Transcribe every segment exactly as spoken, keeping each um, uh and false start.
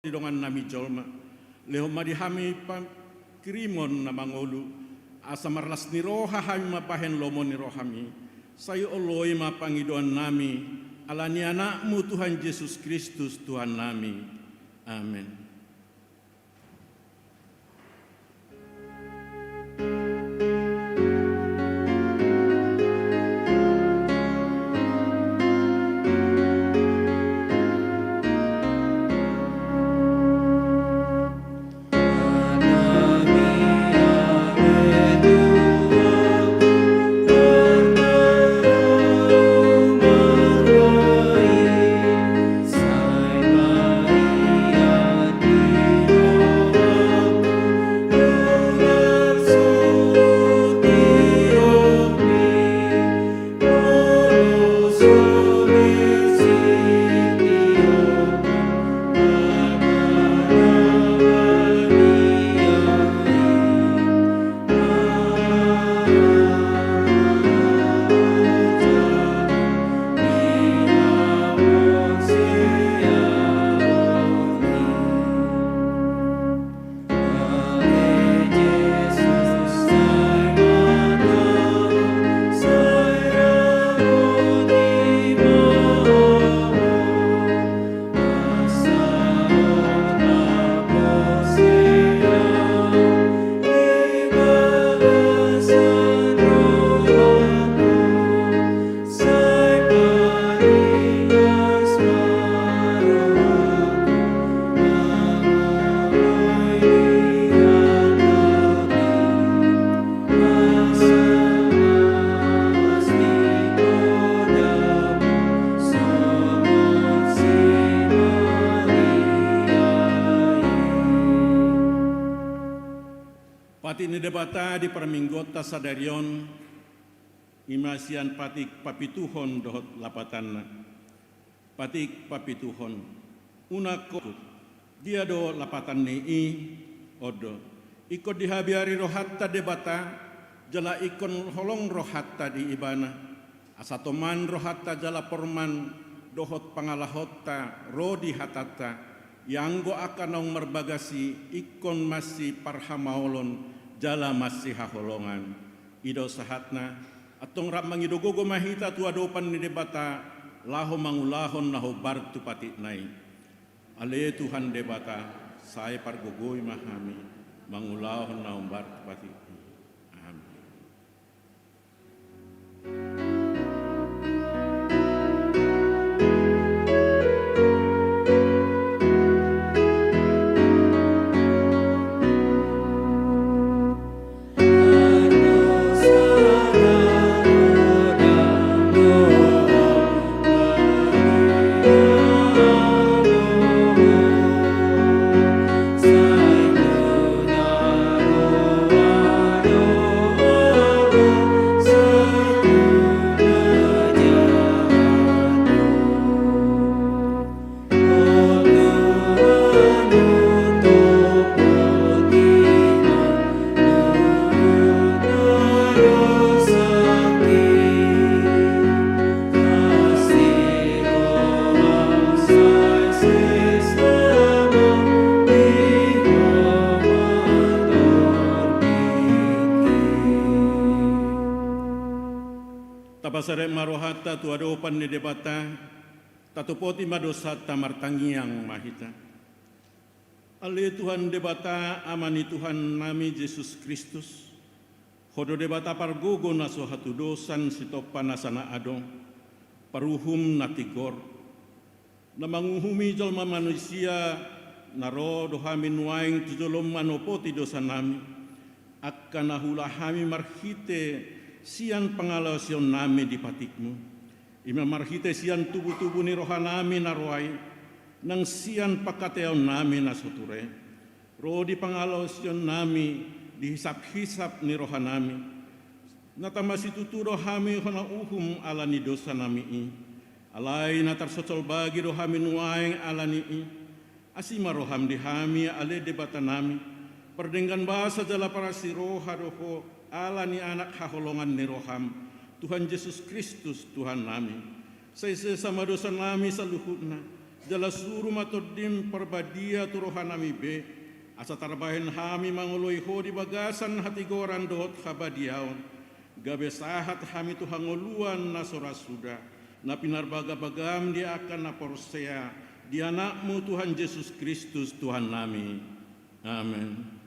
di dongannami jolma. Lehon ma di hami pangkirimon na mangolu, asa marlas ni roha hami mambahen lomo ni roham i. Sai oloi ma pangidoannami, ala ni Anakmu Tuhan Jesus Kristus Tuhannami. Amen. Patik ni Debata di parmingguonta sadari on, i ma sian patik papituhon dohot lapatanna. Patik papituhon. Unang ho, dia do lapatan ni i? On do. Ingkon dihabiari rohanta Debata, jala ingkon holong rohanta di Ibana. Asa toman rohanta jala porman dohot pangalahonta ro di hatanta, ianggo angka naung marbagas i ingkon masiparhamaolon jala masihaholongan. I do sahatna, antong rap mangido gogo ma hita tu adopan ni Debata, laho mangulahon na hombar tu patikna i. Ale Tuhan Debata, sai pargogoi ma hami, mangulahon na hombar tu patikmi. Amin. Tapasarek ma rohanta tu adopan ni Debata, tatopoti ma dosanta, martangiang ma hita. Ale Tuhan Debata, Ama ni Tuhannami Jesus Kristus, Ho do Debata pargogo na so hatudosan, sitompa nasa na adong, paruhum na tigor, na manguhumi jolma manisia, na ro do hami nuaeng tu jolom manopoti dosanami, angka na huula hami marhite sian pangalaosionnami di patikmu. I ma marhite sian tubutubu ni rohanami na roa i, nang sian pangkataionnami na so ture, ro di pangalaosionnami di hisaphisap ni rohanami. Na tama situtu do hami hona uhum ala ni dosanami i. Alai na tarsosol bagi do hami nuaeng ala ni i. Asi ma roham di hami, ale Debatanami, pardenggan basa jala parasi roha do Ho, ala ni Anak haholongan ni roham, Tuhan Jesus Kristus Tuhannami. Sai sesa ma dosanami saluhutna, Jala suru ma Tondim Parbadia tu rohanami be, asa tarbahen hami mangoloi Ho di bagasan hatigoran dohot habadiaon, gabe sahat hami tu hangoluan na so ra suda, na pinarbagabagam di angka na porsea di Anakmu Tuhan Jesus Kristus Tuhannami. Amen.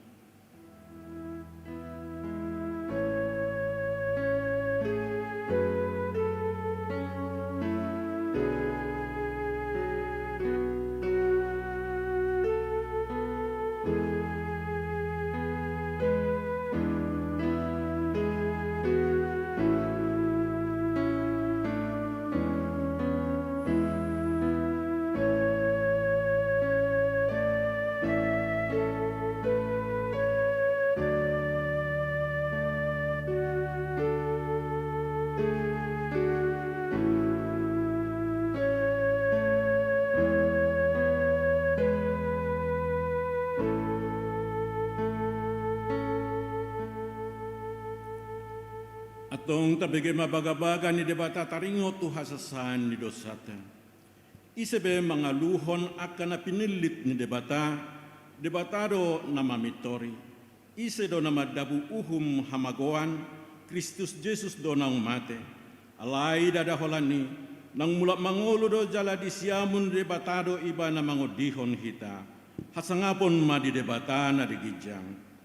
Antong tabege ma bagabaga ni Debata taringot tu hasesaan ni dosanta. Ise be mangaluhon angka na pinillit ni Debata, Debata do na mamintori. Ise do na mandabu uhum hamagoan? Kristus Jesus do naung mate. Alai ndada holan i, naung mulak mangolu do jala di siamun ni Debata do Ibana mangondihon hita. Hasangapon ma di Debata na di ginjang.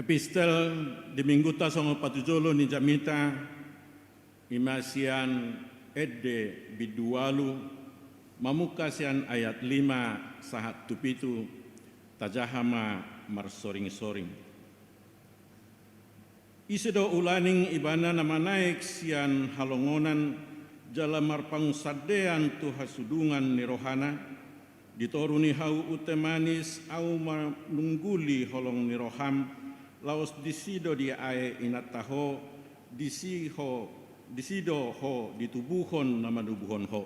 Epistel di Mingguta songon patujolo ni jamita, ima sian Ende bindu ualu, mamungka sian ayat lima sahat tu pitu, tajaha ma marsoringsoring. Ise do ulaning ibana na manaek sian halongonan jala marpangunsandean tu hasudungan ni rohana? Di toru ni hau unte manis ahu manungguli holong ni roham, laos disi do diae inanta ho, disi ho, disi do ho ditubuhon na manubuhon ho.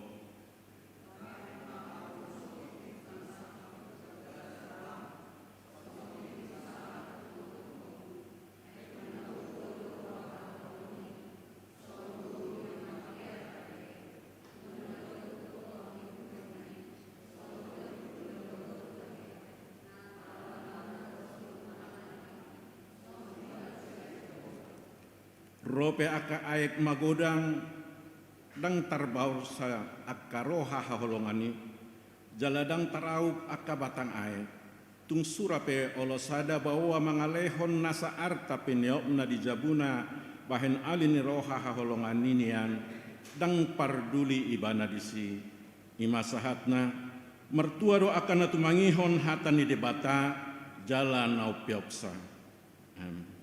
Ro pe angka aek magodang, ndang tarbaorsa angka roha haholongan i, jala ndang taraup angka batang aek. Tung sura pe olo sada baoa mangalehon nasa arta piniopna di jabuna bahen ali ni roha haholongan i nian, ndang parduli ibana disi. I ma sahatna, martua do angka na tumangihon hata ni Debata jala na umpeopsa. Amin.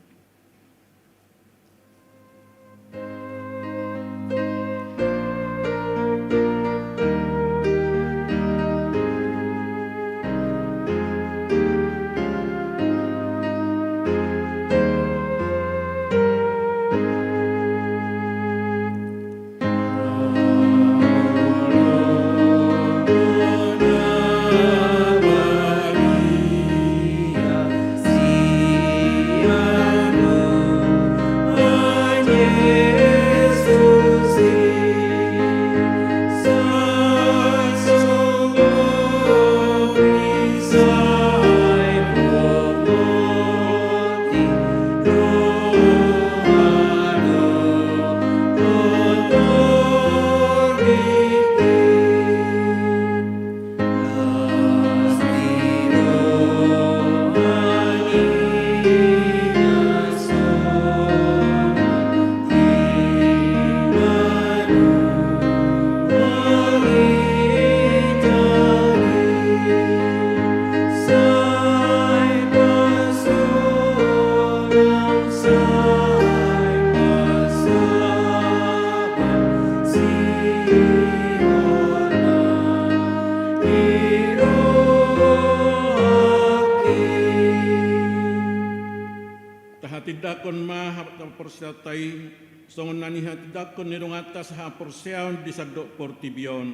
Tahatindangkon ma haporseaonta i, songon na nihatindangkon ni donganta sahaporseaon di sandok portibi on.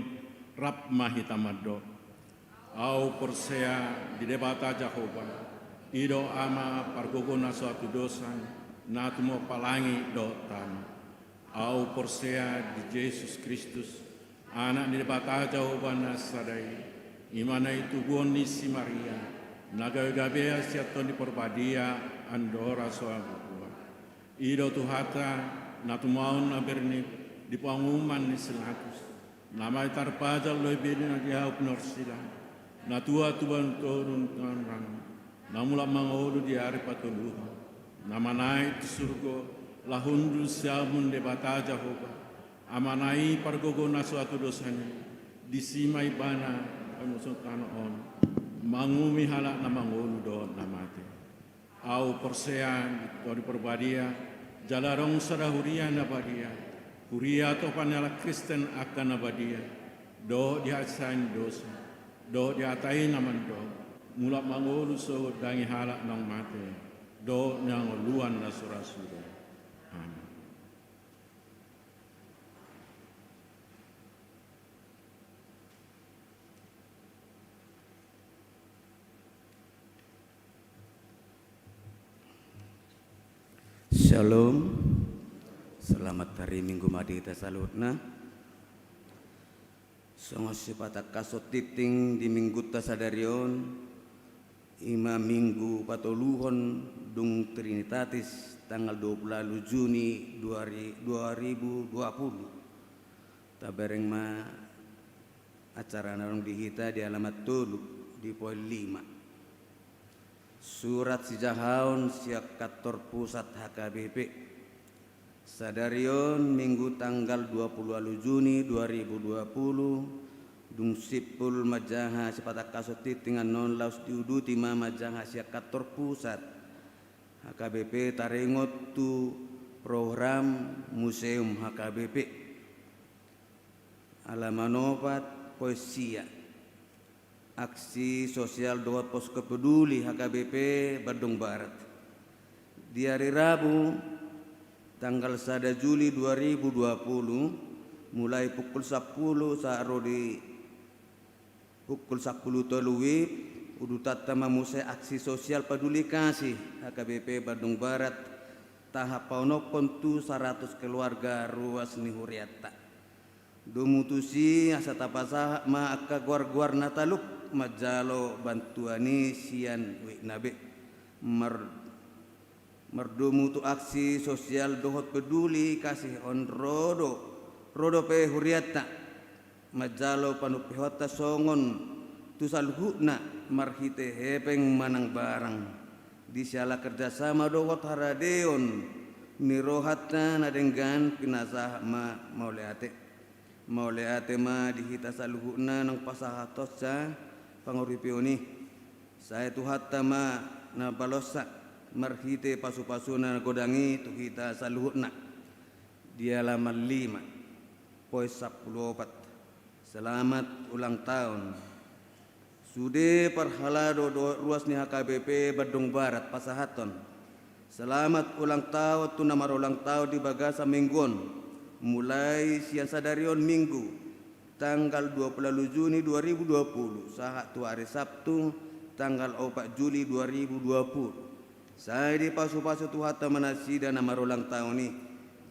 Rap ma hita mandok. Ahu porsea di Debata Jahowa, i do Ama pargogo na so hatudosan, na tumompa langit dohot tano. Ahu porsea di Jesus Kristus, Anak ni Debata Jahowa na sada i, i ma na itubuhon ni si Maria, na gabe gabean sian Tondi Parbadia, andora so hangoluan. I do Tuhanta, na tumaon na bernit di panguhuman ni si Pilatus, na mate tarpajal, lobi ni na di ahu pinorsila, na tua tu banua toru, na mulak mangolu di ari patoluhon, na manaek tu surgo, laho hundul siamun Debata Jahowa, Amana i pargogo na so hatudosan i, disi ma ibana panutuson tano on, manguhumi halak na mangolu dohot na mate. Ahu porsea di Tondi Parbadia, jala adong sada huria na badia, huria topa ni halak Kristen angka na badia, dohot di hasian ni dosa, dohot di hata i na mandok, mulak mangolu sogot dangin halak naung mate, dohot ni hangoluan na so ra suda. Amin. Shalom. Selamat hari Minggu ma di hita saluhutna. Songon sipatangkashon tingting di Minggunta sadari on, i ma Minggu patoluhon dung Trinitatis, tanggal dua puluh ualu Juni dua ri-, dua ribu dua puluh. Tabereng ma acarana adong di hita di alamat tolu, di poin lima. Surat sijahaon sian kantor pusat H K B P. Sadari on Minggu tanggal dua puluh ualu Juni dua ribu dua puluh, dung simpul manjaha sipatangkashon tingting annon, laos diuduti ma manjaha sian kantor pusat H K B P taringot tu program Museum H K B P. Alaman opat, poin sia. Aksi sosial dohot posko peduli H K B P Bandung Barat. Di ari Rabu, tanggal sada Juli dua ribu dua puluh, mulai pukul sampulu sahat ro di pukul sampulu tolu WIB, udutanta ma muse aksi sosial peduli kasih H K B P Bandung Barat, tahap paonomhon tu saratus keluarga ruas ni hurianta. Domu tusi asa tapasahat ma angka goar-goar na talup manjalo bantuan i sian WIB na be. Mar-, Mardomu tu aksi sosial dohot peduli kasih on ro do, ro dope hurianta manjalo panumpaonta songon tu saluhutna marhite hepeng manang barang. Di siala kerjasama dohot haradeon ni rohanta na denggan pinasahat ma mauliate. Mauliate ma di hita saluhutna naung pasahathonsa panguripion i. Sai Tuhanta ma na balonsa marhite pasupasuna na godang i tu hita saluhutna. Di halaman lima, poin sampulu opat. Selamat ulang tahun. Sude parhalado dohot ruas ni H K B P Bandung Barat pasahathon selamat ulang tahun tu na marulang tahun di bagasan minggu on, mulai sian sadari on Minggu tanggal dua puluh Juni dua ribu dua puluh sahat tu ari Sabtu tanggal opat Juli dua ribu dua puluh. Sai dipasupasu Tuhanta ma nasida na marulang tahun i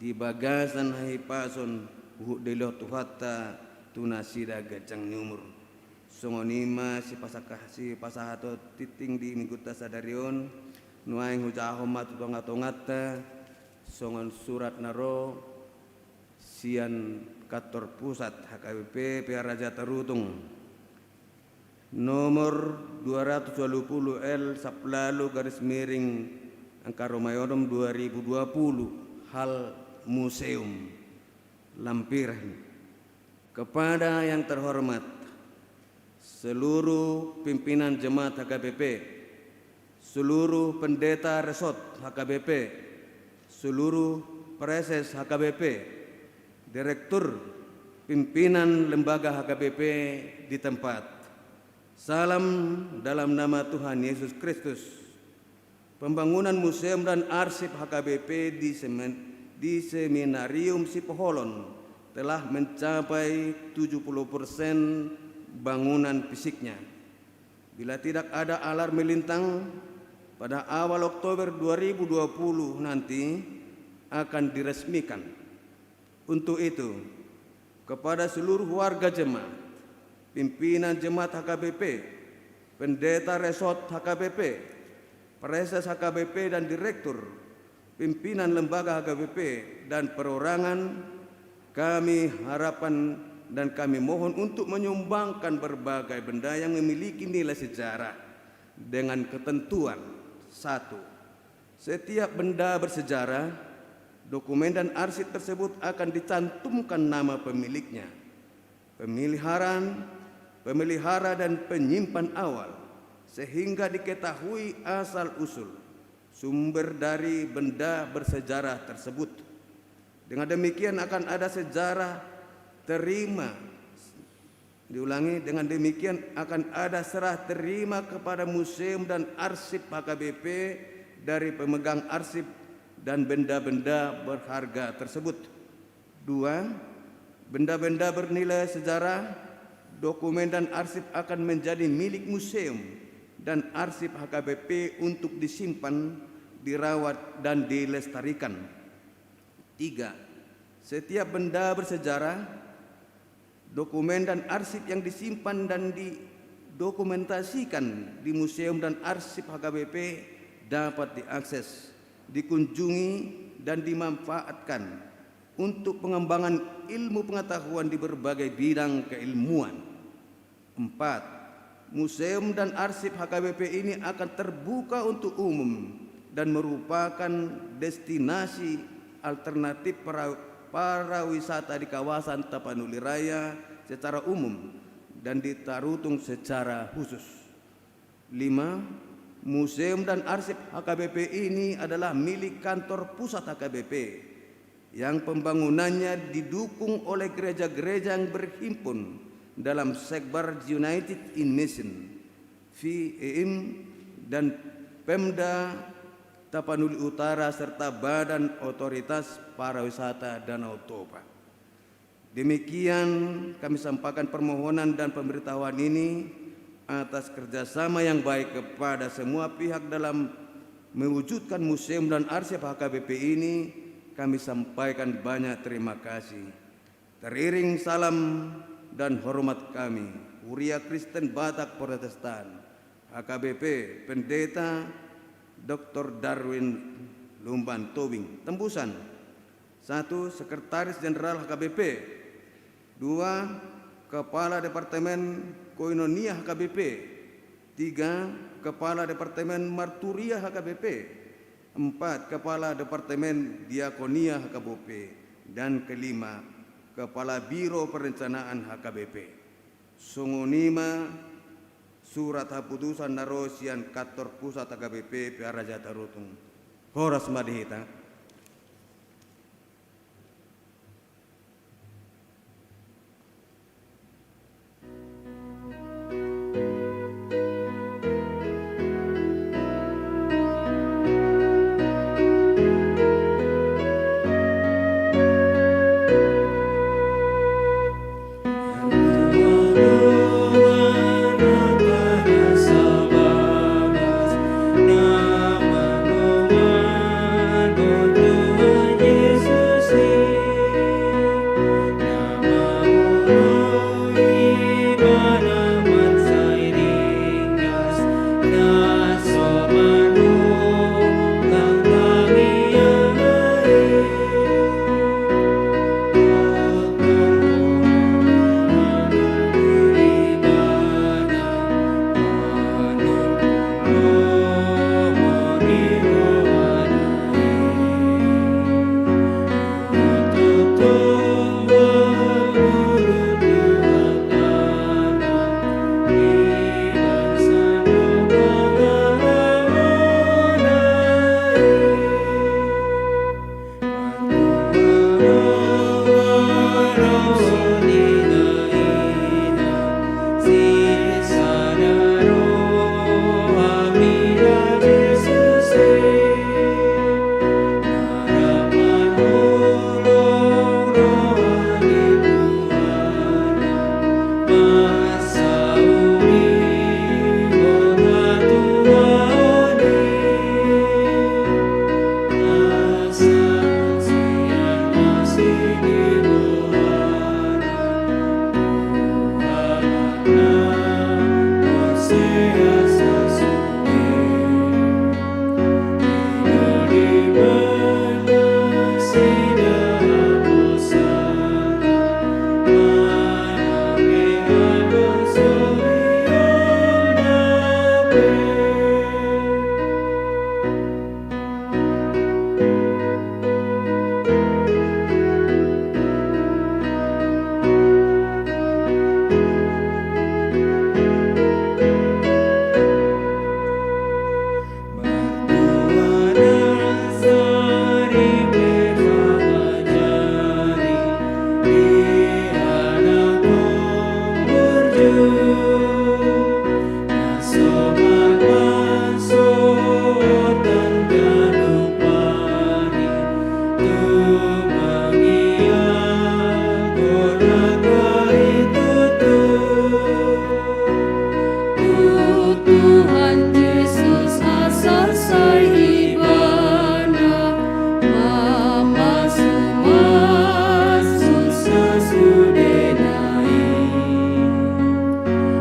di bagasan hahipason, huhut dilehon Tuhanta tu nasida ganjang ni umur. Songon i ma sipasaka-, sipasahaton tingting di minggunta sadari on. Nuaeng hujahahon ma tu tongatonganta songon surat na ro sian kantor pusat H K B P Pearaja Tarutung, nomor dua ratus walu pulu L sampulu garis miring angka rumai onom dua ribu dua puluh, hal museum Lampiran. Kepada yang terhormat seluruh pimpinan jemaat H K B P, seluruh pendeta resort H K B P, seluruh praeses H K B P, direktur, pimpinan lembaga H K B P di tempat. Salam dalam nama Tuhan Yesus Kristus. Pembangunan museum dan arsip H K B P di semen-, di Seminarium Sipoholon telah mencapai tujuh puluh persen bangunan fisiknya. Bila tidak ada alarm melintang, pada awal Oktober dua ribu dua puluh nanti akan diresmikan. Untuk itu, kepada seluruh warga jemaat, pimpinan jemaat H K B P, pendeta resort H K B P, praeses H K B P dan direktur, pimpinan lembaga H K B P dan perorangan, kami harapkan dan kami mohon untuk menyumbangkan berbagai benda yang memiliki nilai sejarah dengan ketentuan: satu, setiap benda bersejarah, dokumen dan arsip tersebut akan dicantumkan nama pemiliknya, pemeliharaan, pemelihara dan penyimpan awal, sehingga diketahui asal-usul, sumber dari benda bersejarah tersebut. Dengan demikian akan ada sejarah terima, diulangi, dengan demikian akan ada serah terima kepada museum dan arsip H K B P dari pemegang arsip dan benda-benda berharga tersebut. Dua, benda-benda bernilai sejarah, dokumen dan arsip akan menjadi milik museum dan arsip H K B P untuk disimpan, dirawat, dan dilestarikan. Tiga, setiap benda bersejarah, dokumen dan arsip yang disimpan dan didokumentasikan di museum dan arsip H K B P dapat diakses, dikunjungi, dan dimanfaatkan untuk pengembangan ilmu pengetahuan di berbagai bidang keilmuan. Empat, museum dan arsip H K B P ini akan terbuka untuk umum dan merupakan destinasi alternatif para-, pariwisata di kawasan Tapanuli Raya secara umum dan di Tarutung secara khusus. Lima, museum dan arsip H K B P ini adalah milik kantor pusat H K B P yang pembangunannya didukung oleh gereja-gereja yang berhimpun dalam Sekber United in Mission, V E M, dan Pemda Tapanuli Utara serta Badan Otoritas Pariwisata Danau Toba. Demikian kami sampaikan permohonan dan pemberitahuan ini atas kerjasama yang baik kepada semua pihak dalam mewujudkan museum dan arsip H K B P ini. Kami sampaikan banyak terima kasih. Teriring salam dan hormat kami, Huria Kristen Batak Protestan, H K B P, Pendeta Doktor Darwin Lumban Tobing. Tembusan. Satu, Sekretaris Jenderal H K B P. Dua, Kepala Departemen Koinonia H K B P. Tiga, Kepala Departemen Marturia H K B P. Empat, Kepala Departemen Diakonia H K B P. Dan kelima, Kepala Biro Perencanaan H K B P. Songon i ma surat haputusan na ro sian kantor pusat H K B P Pearaja Tarutung. Horas ma di hita. Tuhan Jesus asa sai Ibana mamasu-masu sasudena i.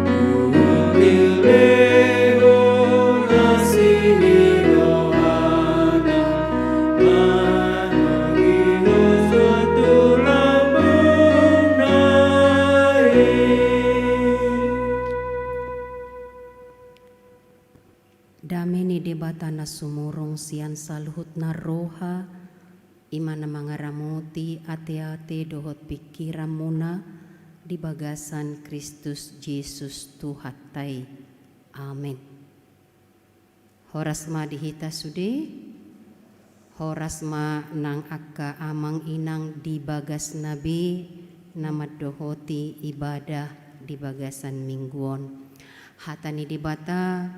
Umbile ho asi ni rohana, manogihon satulamuna i. Dame ni Debata na sumurung sian saluhutna roha, i ma na mangaramoti ateate dohot pingkiranmuna di bagasan Kristus Jesus Tuhanta i. Amen. Horas ma di hita sude. Horas ma nang angka amang inang di bagasna be na mandohoti ibadah di bagasan minggu on. Hata ni Debata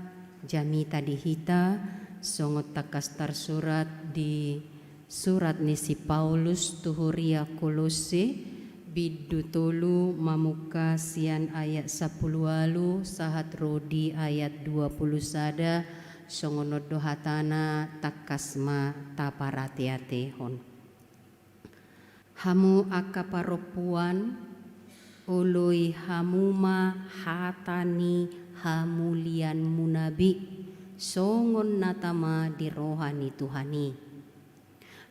jamita di hita, songon tangkas tarsurat di surat ni si Paulus tu huria Kolosse, bindu tolu, mamungka sian ayat sampulu ualu sahat ro di ayat dua pulu sada. Songon on do hatana, tangkas ma taparateatehon. Hamu angka parompuan, oloi hamu ma hata ni hamulianmuna be, songon na tama di roha ni Tuhan i.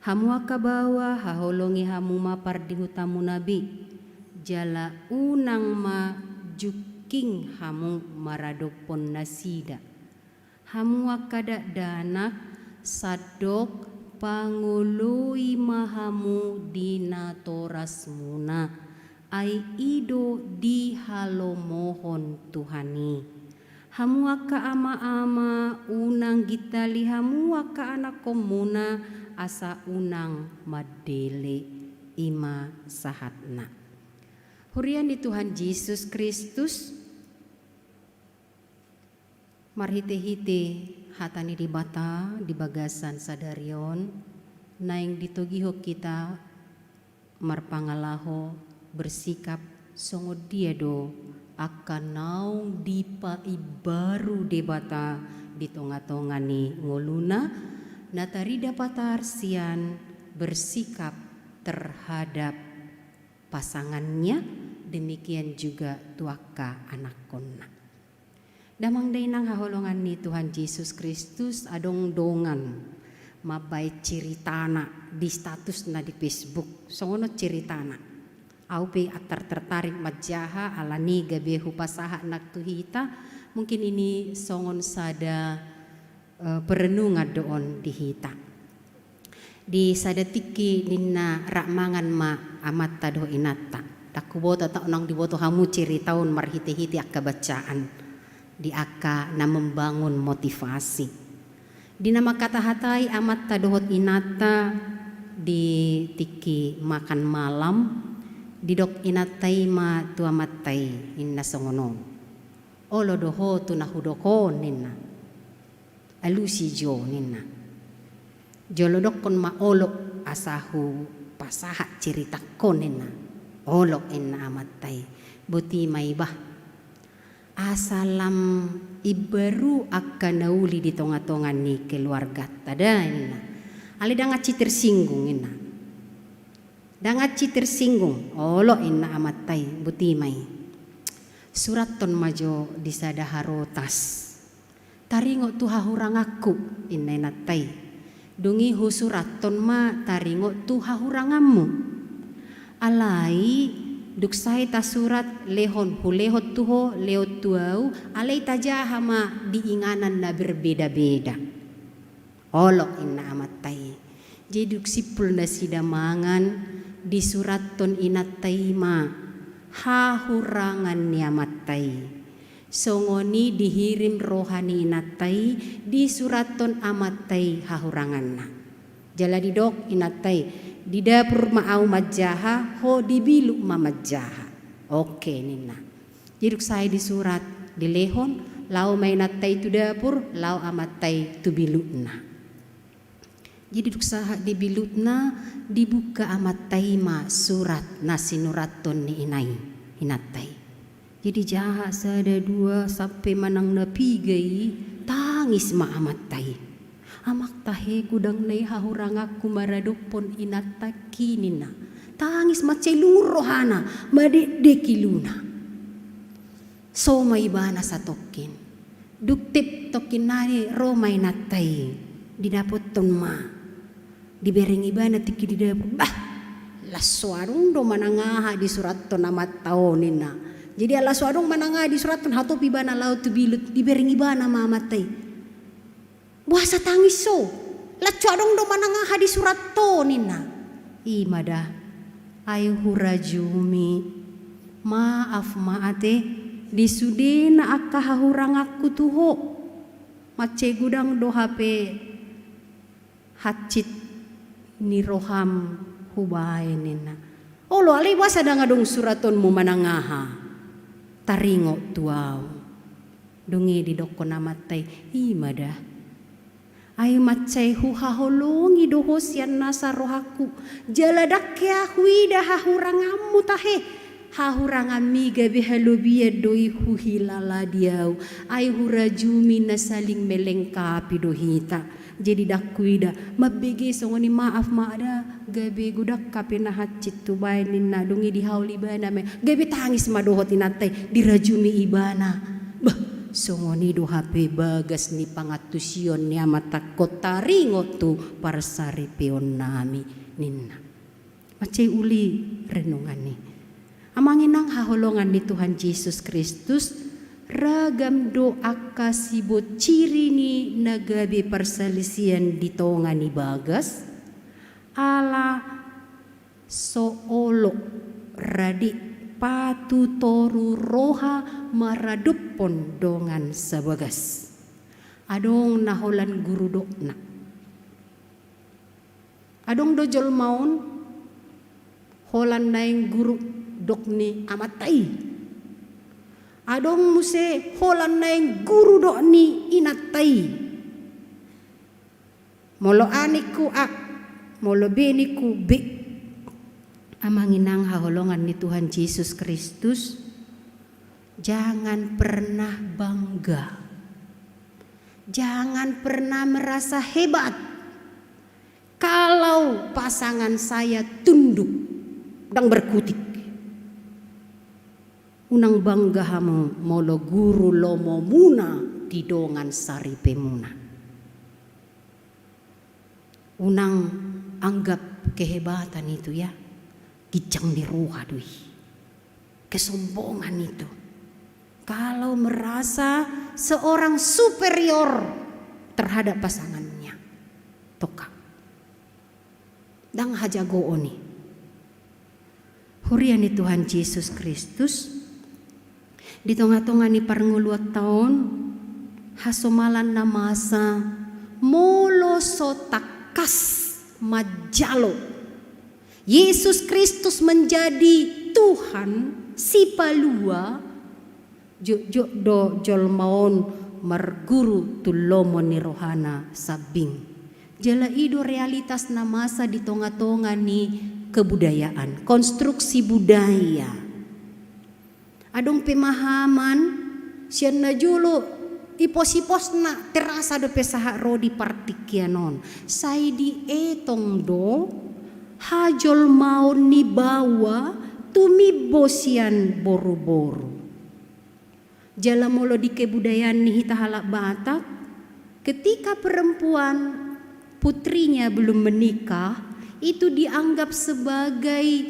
Hamu angka baoa, haholongi hamu ma pardihutamuna be, jala unang ma jungking hamu maradophon nasida. Hamu angka dakdanak, sandok pangoloi ma hamu di natorasmuna, ai i do dihalomohon Tuhan i. Hamu angka ama-ama, unang gintali hamu angka anakkonmuna, asa unang mandele. I ma sahatna. Huria ni Tuhan Jesus Kristus, marhite-hite hata ni Debata di bagasan sadari on, naeng ditogihon hita marpangalaho, bersikap songon dia do angka naung dipaimbaru Debata di tonga-tonga ni ngoluna, na tarida patar sian bersikap terhadap pasangannya, demikian juga tu angka anakkonna. Damang dainang haholongan ni Tuhan Jesus Kristus, adong dongan mambaen ciritana di statusna di Facebook. Songon on ciritana. Au pe antar tertarik manjaha, alani gabe hupasahat nang tu hita, mungkin ini songon sada, eh, perenungan do on di hita. Di sada tingki ninna rap mangan ma amanta dohot inanta. Ndang huboto, unang diboto hamu cirita on marhite-hite angka bacaan di angka na membangun motivasi. Di na mangkata-hatai amanta dohot inanta di tingki makan malam, didok inanta i ma tu amanta i, ninna songon on. Olo do ho tu na hudok on, ninna. Alusi jo, ninna. Jolo dokkon ma olok asa hupasahat ciritangkon, ninna. Olok, ninna amanta i. Boti ma i bah. Asa lam imbaru angka na uli di tonga-tonga ni keluarganta da, ninna. Alai ndang hansit tersinggung, ninna. Ndang hansit tersinggung. Olok, ninna amanta i, boti ma i. Surathon ma jo di sada harotas. Taringot tu hahuranganku, ninna inanta i. Dung i husurathon ma taringot tu hahuranganmu. Alai, dung sae tasurat lehon, hulehon tu ho, lehon tu au, alai tajaha ma di inganan na berbeda-beda. Olok, ninna amanta i. Jadi dung simpul nasida mangan, disurathon inanta i ma hahurangan ni amanta i. Songon i dihirim roha ni inanta i, disurathon amanta i hahuranganna. Jala didok inanta i, di dapur ma au manjaha, ho di bilut ma manjaha. Oke, ninna. Jadi dung sae disurat, dilehon, laho ma inanta i tu dapur, laho amanta i tu bilutna. Jadi dung sahat di bilutna, dibuka amanta i ma surat na sinurathon ni ina i, inanta i. Jadi jaha sada dua sampe manang na piga i, tangis ma amanta i. Amang tahe, godang na i hahuranganku maradophon inantangki, ninna. Tangis, mansai lungun rohana, madekdek iluna. So ma ibana satongkin. Dung tep tongkin nari ro ma inanta i, didapothon ma. Dibereng ibana tingki di dapur. Bah, las so adong do manang aha disurathon amanta on, ninna. Jadi ala so adong manang aha disurathon, hatop ibana laho tu bilut, dibereng ibana ma amanta i. Boasa tangis ho? Las so adong do manang aha disurathon, ninna. I ma da. Ai hurajumi. Maaf ma ate, di sudena angka hahuranganku tu ho. Mansai godang do hape hansit ni roham hubaen, ninna. Olo, alai boasa ndang adong surathonmu manang aha taringot tu au? Dung i didokkon amanta i, i ma da. Ai mansai huhaholongi do ho sian nasa rohangku. Jala ndang hea huida hahuranganmu tahe. Hahuranganmi gabe halobian do i huhilala di au. Ai hurajumi na saling melengkapi do hita. Jadi ndang huida, mambege songon i, maaf ma da, gabe godang hape na hansit hubaen, ninna. Dung i dihaol ibana ma i, gabe tangis ma dohot inanta i, dirajumi ibana. Bah, Songon i do hape bagas ni pangantusion ni amantakkon taringot tu parsaripeonnami, ninna. Mansai uli renungan i. Amang inang haholongan ni Tuhan Jesus Kristus, ragam do angka siboto ciri ni na gabe parsalisian di tonga ni bagas, ala so olo rade patutoru roha maradophon dongan sabagas. Adong na holan guru dokna. Adong do jolma on holan naeng guru dok ni amanta i. Adong muse holan naeng guru dok ni inanta i. Molo A ningku A, molo B ningku B. Amang inang haholongan ni Tuhan Jesus Kristus, jangan pernah bangga. Jangan pernah merasa hebat. Kalau pasangan saya tunduk, ndang berkutik. Unang bangga hamu molo guru lomomuna di dongan saripemuna. Unang anggap kehebatan itu, ya. Ginjang ni roha do i. Kesombongan itu. Kalau merasa seorang superior terhadap pasangannya. Tokak. Ndang hajagoon i. Huria ni Tuhan Jesus Kristus, di tonga-tonga ni parngoluanta on, hasomalan na masa, molo so tangkas manjalo Jesus Kristus menjadi Tuhan, Sipalua, jotjot do jolma on marguru tu lomo ni rohana sambing. Jala i do realitas na masa di tonga-tonga ni kebudayaan, konstruksi budaya. Adong pemahaman sian na jolo, ipos-iposna terasa dope sahat ro di partingkian on. Sai dietong do hajolmaon ni baoa tumimbo sian boru-boru. Jala molo di kebudayaan ni hita halak Batak, ketika perempuan putrinya belum menikah, itu dianggap sebagai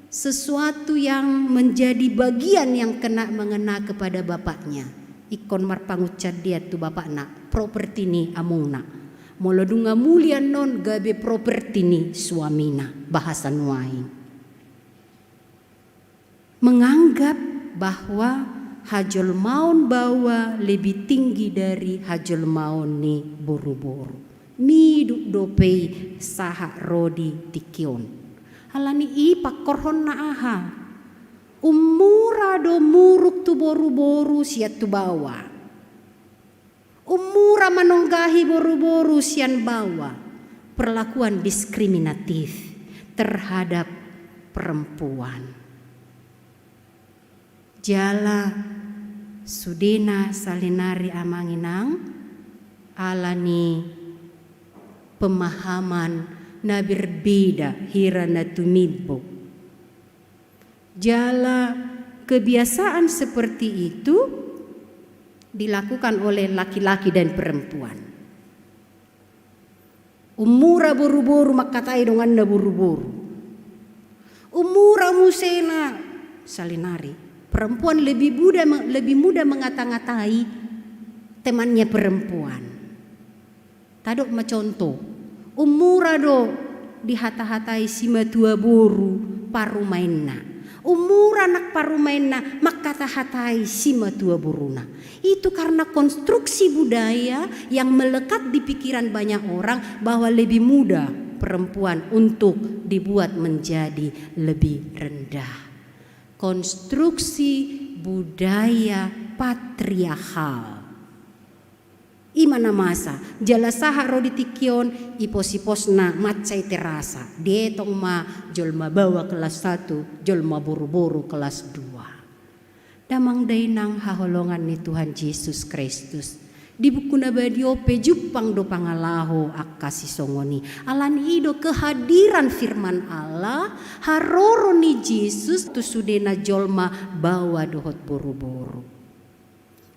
sesuatu yang menjadi bagian yang kena mengena kepada bapaknya. Ingkon marpangunsandean tu bapakna, properti ni amongna. Molo dung muli annon gabe properti ni suamina, bahasa nuaeng. Menganggap bahwa hajolmaon baoa lebih tinggi dari hajolmaon ni boru-boru. Miduk dope i sahat ro di tingki on. Alani i pangkorhonna aha? Ummura do muruk tu boru-boru sian tu baoa. Ummura manonggahi boru-boru sian baoa, perlakuan diskriminatif terhadap perempuan. Jala sudena salinari amang inang, alani pemahaman na berbeda hira na tumimbo. Jala kebiasaan seperti itu dilakukan oleh laki-laki dan perempuan. Ummura boru-boru mangkatai donganna boru-boru. Ummura musena salinari. Perempuan lebih muda, lebih muda mengata-ngatai temannya perempuan. Tadok ma contoh, ummura do dihata-hatai simatua boru parumaenna. Ummura nang parumaenna mangkata-hatai simatua boruna. Itu karena konstruksi budaya yang melekat di pikiran banyak orang bahwa lebih mudah perempuan untuk dibuat menjadi lebih rendah. Konstruksi budaya patriarkal. I ma na masa, jala sahat ro di tingki on, ipos-iposna mansai terasa. Dietong ma jolma baoa kelas satu, jolma boru-boru kelas dua. Damang dainang haholongan ni Tuhan Jesus Kristus. Di Buku na Badia on pe jumpang do pangalaho angka sisongon i. Alani i do kehadiran firman Allah, haroro ni Jesus tu sudena jolma baoa dohot boru-boru.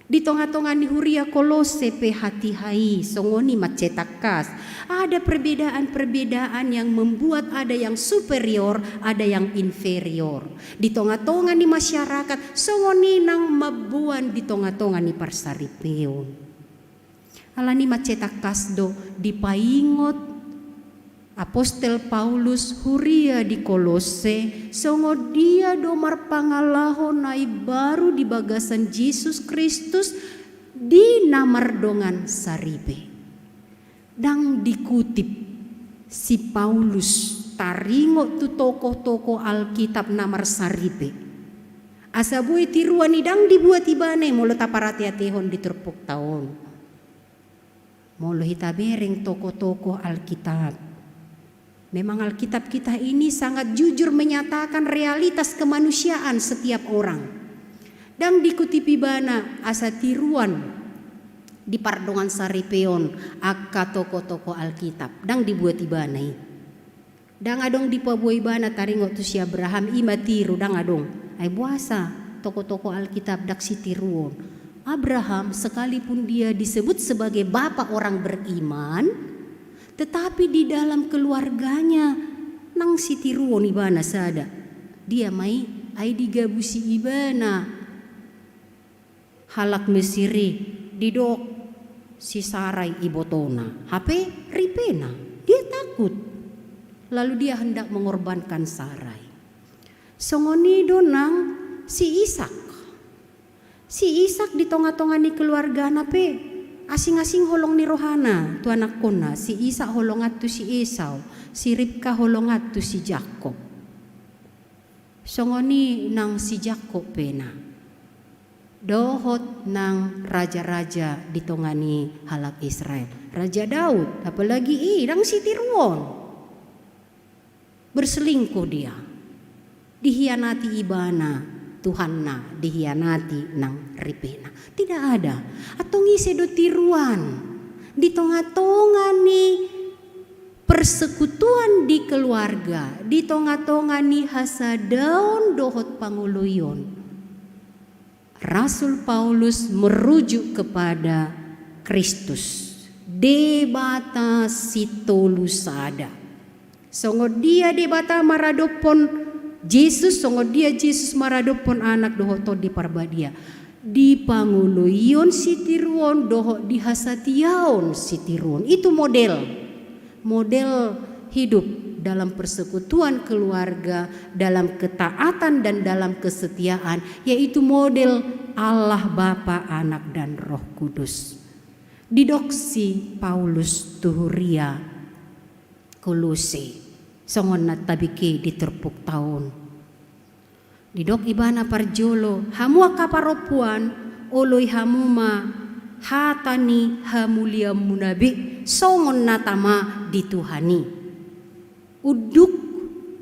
Di tonga-tonga ni huria Kolose pe hatiha i, songon i ma cetak kas. Ada perbedaan-perbedaan yang membuat ada yang superior, ada yang inferior. Di tonga-tonga ni masyarakat, songon i nang mamboan di tonga-tonga ni parsaripeon. Alani i ma cetak kas do dipaingot Apostel Paulus huria di Kolose, songon dia do marpangalaho na imbaru di bagasan Jesus Kristus di na mardongan saripe. Ndang dikutip si Paulus taringot tu tokoh-tokoh Alkitab na marsaripe. Asa boi tiruan i ndang dibuat ibana i molo taparate-atehon di turpukta on. Molo hita bereng tokoh-tokoh Alkitab. Memang Alkitab kita ini sangat jujur menyatakan realitas kemanusiaan setiap orang. Ndang dikutip ibana asa tiruan di pardongan saripeon angka tokoh-tokoh Alkitab. Ndang dibuat ibana i. Ndang adong dipaboa ibana taringot tu si Abraham, i ma tiru, ndang adong. Ai boasa tokoh-tokoh Alkitab ndang sitiruon? Abraham, sekalipun dia disebut sebagai bapak orang beriman, tetapi di dalam keluarganya ndang sitiruon ibana sada. Dia ma i, ai digabusi ibana halak Mesir i, didok si Sarai ibotona, hape ripena, dia takut. Lalu dia hendak mengorbankan Sarai. Songon i do nang si Ishak. Si Ishak di tonga-tonga ni keluargana pe asing-asing holong ni rohana tu anakkonna. Si Ishak holongan tu si Esau, si Ribka holongan tu si Jakob. Songon i nang si Jakob pe na. Dohot nang raja-raja di tonga ni halak Israel. Raja Daud, apalagi i, ndang sitiruon. Berselingkuh dia. Dihianati ibana, Tuhanna, dihianati nang ripena. Tidak ada. Antong ise do tiruan? Di tonga-tonga ni persekutuan di keluarga, di tonga-tonga ni hasadaon dohot pangoloion, Rasul Paulus merujuk kepada Kristus, Debata Sitolu Sada. Songon dia Debata maradophon Jesus, songon dia Jesus maradophon Anak dohot Tondi Parbadia. Di pangoloion sitiruon dohot di hasatiaon sitiruon. Itu model. Model hidup dalam persekutuan keluarga, dalam ketaatan dan dalam kesetiaan, yaitu model Allah Bapa, Anak, dan Roh Kudus. Didok si Paulus tu huria Kolose, songon na tabege di turpukta on. Didok ibana parjolo, hamu angka parompuan, oloi hamu ma hata ni hamulianmuna be, songon na tama di Tuhan i. Unduk,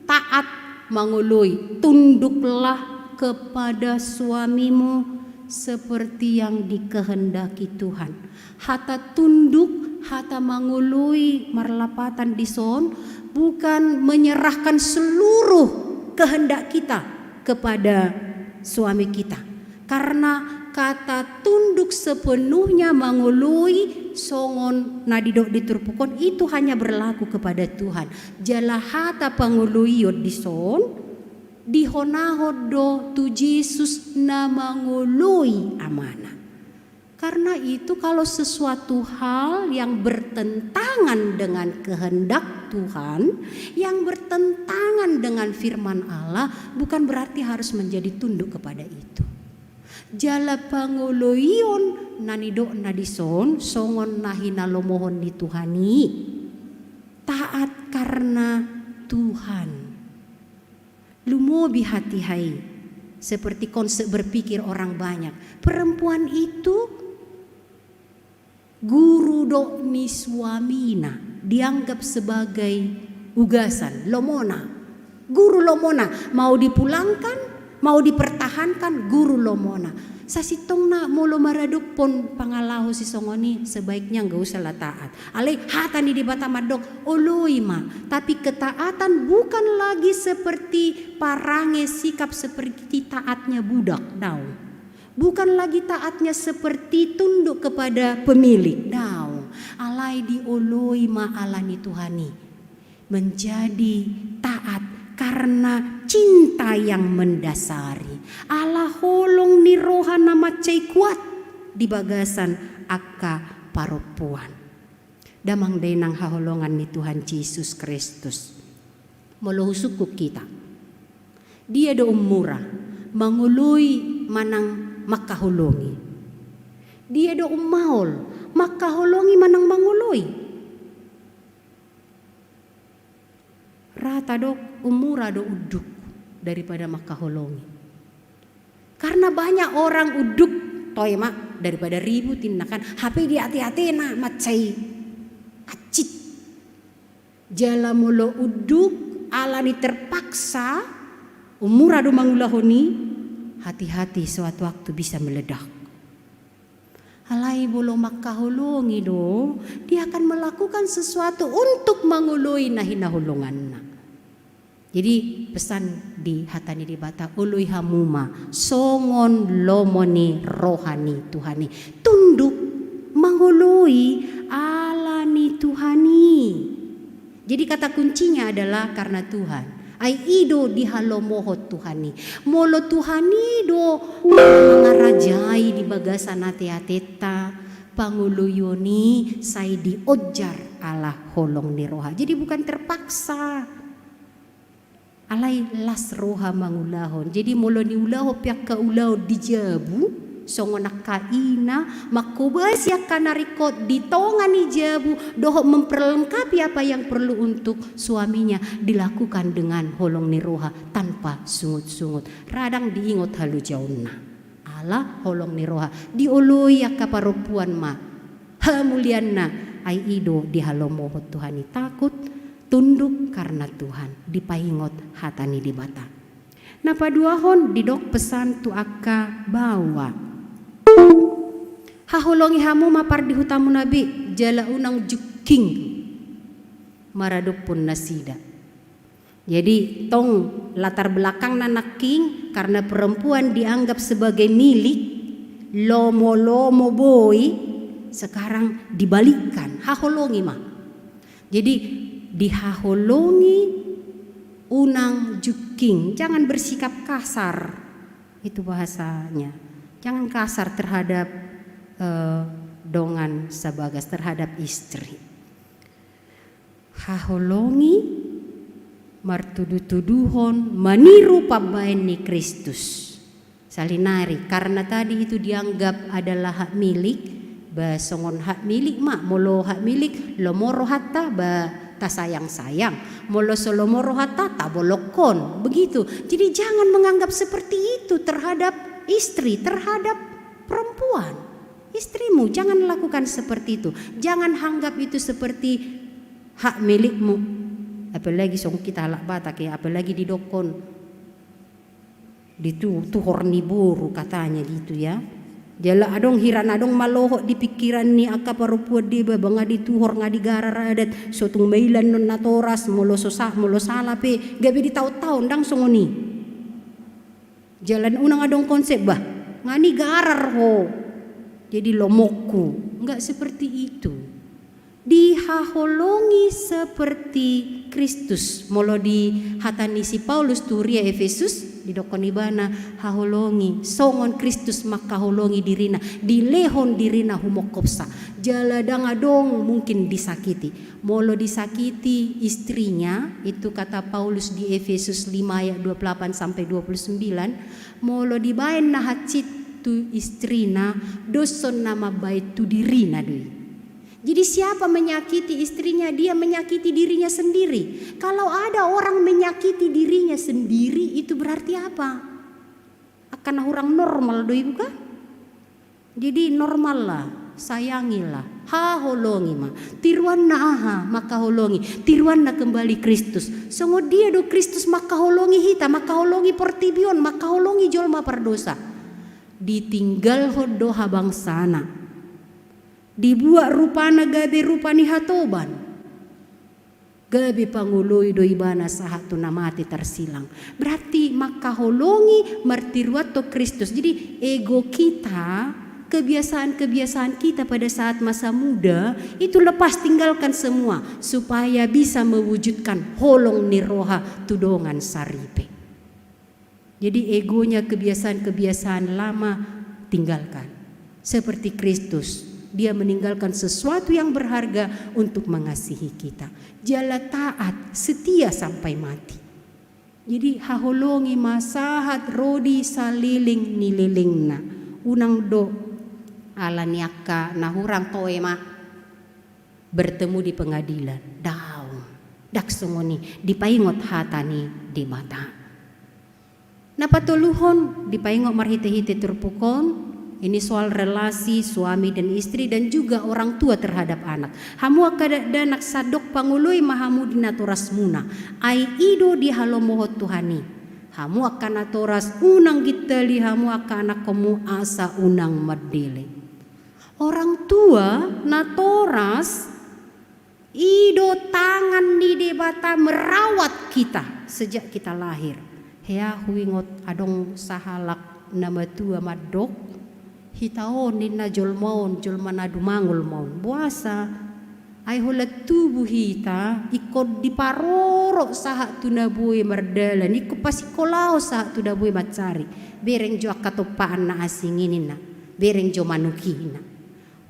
taat, mangoloi, tunduklah kepada suamimu seperti yang dikehendaki Tuhan. Hata tunduk, hata mangoloi marlapatan dison bukan menyerahkan seluruh kehendak kita kepada suami kita. Karena kata tunduk sepenuhnya, mangoloi songon na didok di turpuk on itu hanya berlaku kepada Tuhan. Jala hata pangoloion dison dihonahon do tu Jesus na mangoloi Amana. Karena itu, kalau sesuatu hal yang bertentangan dengan kehendak Tuhan, yang bertentangan dengan firman Allah, bukan berarti harus menjadi tunduk kepada itu. Jala pangoloion na nidokna dison, songon na hinalomohon ni Tuhan i, taat karena Tuhan. Lumobi hatiha i, seperti konsep berpikir orang banyak. Perempuan itu guru do ni suamina, dianggap sebagai ugasan, lomona. Guru lomona, mau dipulangkan, mau dipertahankan, guru lomona. Sasintongna molo maradophon pangalaho sisongon i, sebaiknya nggak usahlah taat. Alai hata ni Debata mandok, oloi ma. Tapi ketaatan bukan lagi seperti parange, sikap seperti taatnya budak, daong. Bukan lagi taatnya seperti tunduk kepada pemilik, daong, alai dioloi ma ala ni Tuhan i. Menjadi taat karena cinta yang mendasari, ala holong ni roha na mansai kuat di bagasan angka parompuan. Damang dainang haholongan ni Tuhan Jesus Kristus. Molo husungkun hita, dia do ummura, mangoloi manang mangkaholongi? Dia do ummaol, mangkaholongi manang mangoloi? Rata do, ummura do unduk daripada mangkaholongi. Karena banyak orang unduk, toe ma, daripada ribut inna kan, hape di ate-atena mansai hansit. Jala molo unduk ala ni terpaksa, ummura do mangulahon i, hati-hati suatu waktu bisa meledak. Alai molo mangkaholongi do, dia akan melakukan sesuatu untuk mangoloi na hinaholonganna. Jadi pesan di hata ni Debata, oloi hamu ma songon lomo ni roha ni Tuhan i. Tunduk, mangoloi ala ni Tuhan i. Jadi kata kuncinya adalah karena Tuhan. Ai i do dihalomohon Tuhan i. Molo Tuhan i do mangarajai di bagasan ate-ateta, pangoloion i sai dionjar ala holong ni roha. Jadi bukan terpaksa. Alai las roha mangulahon. Jadi molo niulahon pe angka ulaon di jabu, songon angka ina, mangkobasi angka na ringkot di tonga ni jabu, dohot memperlengkapi apa yang perlu untuk suaminya, dilakukan dengan holong ni roha, tanpa sungut-sungut. Ra dang diingot halojaonna. Ala holong ni roha. Dioloi angka parompuan ma hamulianna, ai i do dihalomohon Tuhan i. Takut, tunduk karena Tuhan, dipaingot hata ni Debata. Na paduahon, didok pesan tu angka baoa. Haholongi hamu ma pardihutamuna be, jala unang jungking maradophon nasida. Jadi tong latar belakangna nangkin karena perempuan dianggap sebagai milik, lomo-lomo boi, sekarang dibalikkan, haholongi ma. Jadi dihaholongi, unang jungking, jangan bersikap kasar. Itu bahasanya. Jangan kasar terhadap, eh, dongan sabagas, terhadap istri. Haholongi martudu-tuduhon maniru pambaen ni Kristus. Salinari, karena tadi itu dianggap adalah hak milik, ba songon hak milik ma, molo hak milik, lomo rohanta, ba tasayang-sayang. Molo so lomo rohanta, tabolongkon. Begitu. Jadi jangan menganggap seperti itu terhadap istri, terhadap perempuan. Istrimu, jangan lakukan seperti itu. Jangan anggap itu seperti hak milikmu. Apalagi songon hita halak Batak ya, apalagi didokkon di tu-, tuhor ni boru katanya gitu ya. Jala adong hira na adong maloho di pikiran ni angka parompuan, deba, ba nga dituhor, nga digarar adat, so tung mailan non natoras, molo so sa-, molo sala pe, gabe ditaon-taon, ndang songon i. Jala unang adong konsep, bah, nga nigarar ho, jadi lomongku. Enggak seperti itu. Dihaholongi seperti Kristus. Molo di hata ni si Paulus tu huria Efesus, didokkon ibana, haholongi songon Kristus mangkaholongi dirina, dilehon dirina humongkopsa. Jala ndang adong mungkin disakiti. Molo disakiti istrinya, itu kata Paulus di Efesus lima ayat dua puluh delapan sampai dua puluh sembilan, molo dibaen na hansit tu istrina, dos on na mambaen tu dirina do i. Jadi siapa menyakiti istrinya, dia menyakiti dirinya sendiri. Kalau ada orang menyakiti dirinya sendiri, itu berarti apa? Angka na hurang normal do i, bukan? Jadi normallah, sayangilah, haholongi ma. Tiruanna aha? Mangkaholongi. Tiruanna kembali Kristus. Songon dia do Kristus mangkaholongi hita, mangkaholongi portibi on, mangkaholongi jolma pardosa? Ditinggalhon do habangsana. Dibuat rupana gabe rupa ni hatoban. gabe pangoloi do ibana sahat tu na mate tarsilang. Berarti mangkaholongi martiruanhon Kristus. Jadi ego kita, kebiasaan-kebiasaan kita pada saat masa muda itu lepas, tinggalkan semua supaya bisa mewujudkan holong ni roha tu dongan saripe. Jadi egonya, kebiasaan-kebiasaan lama tinggalkan. Seperti Kristus, dia meninggalkan sesuatu yang berharga untuk mengasihi kita. Jala taat, setia sampai mati. Jadi haholongi ma sahat ro di saleleng ni lelengna. Unang do ala ni angka na hurang toe ma bertemu di pengadilan. Daong. Ndang songon i, dipaingot hata ni Debata. Na patoluhon, dipaingot marhite-hite turpuk on, ini soal relasi suami dan istri dan juga orang tua terhadap anak. Hamu angka dakdanak, sandok pangoloi ma hamu di natorasmuna. Ai i do dihalomohon Tuhan i. Hamu angka natoras, unang gintali hamu angka anakkonmu asa unang mandele. Orang tua, natoras, i do tangan ni Debata merawat kita sejak kita lahir. Hea huingot adong sahalak na matua mandok, hita on ninna jolma on, jolma na dumangol ma on. Boasa? Ai holan tubu hita, ingkon diparorot sahat tu na boi mardalan, ingkon pasingkolahon sahat tu na boi mansari. Bereng jo angka tompaan na asing i ninna, bereng jo manuk i ninna.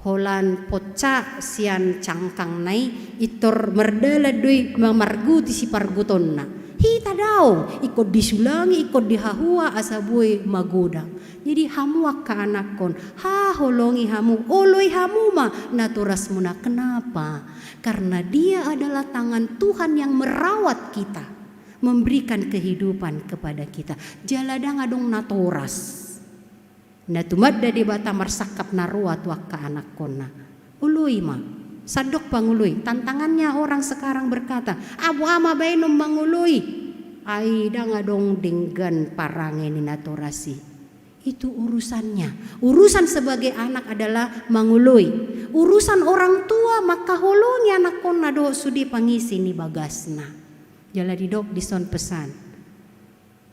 Holan ponca sian cangkangna i, pintor mardalan do i mamarguti sipargutonna. Hita daong, ingkon disulangi, ingkon dihahua asa boi magodang. Jadi hamu angka anakkon, haholongi hamu, oloi hamu ma natorasmuna. Kenapa? Karena dia adalah tangan Tuhan yang merawat kita, memberikan kehidupan kepada kita. Jala ndang adong natoras na tumanda Debata marsangkap na roa tu angka anakkonna. Oloi ma. Sandok pangoloi. Tantangannya orang sekarang berkata, "Ah, boha ma baenon mangoloi? Ai ndang adong denggan parange ni natoras i." Itu urusannya. Urusan sebagai anak adalah mangoloi. Urusan orang tua mangkaholongi anakkonna dohot sude pangisi ni bagasna. Jala didok dison pesan.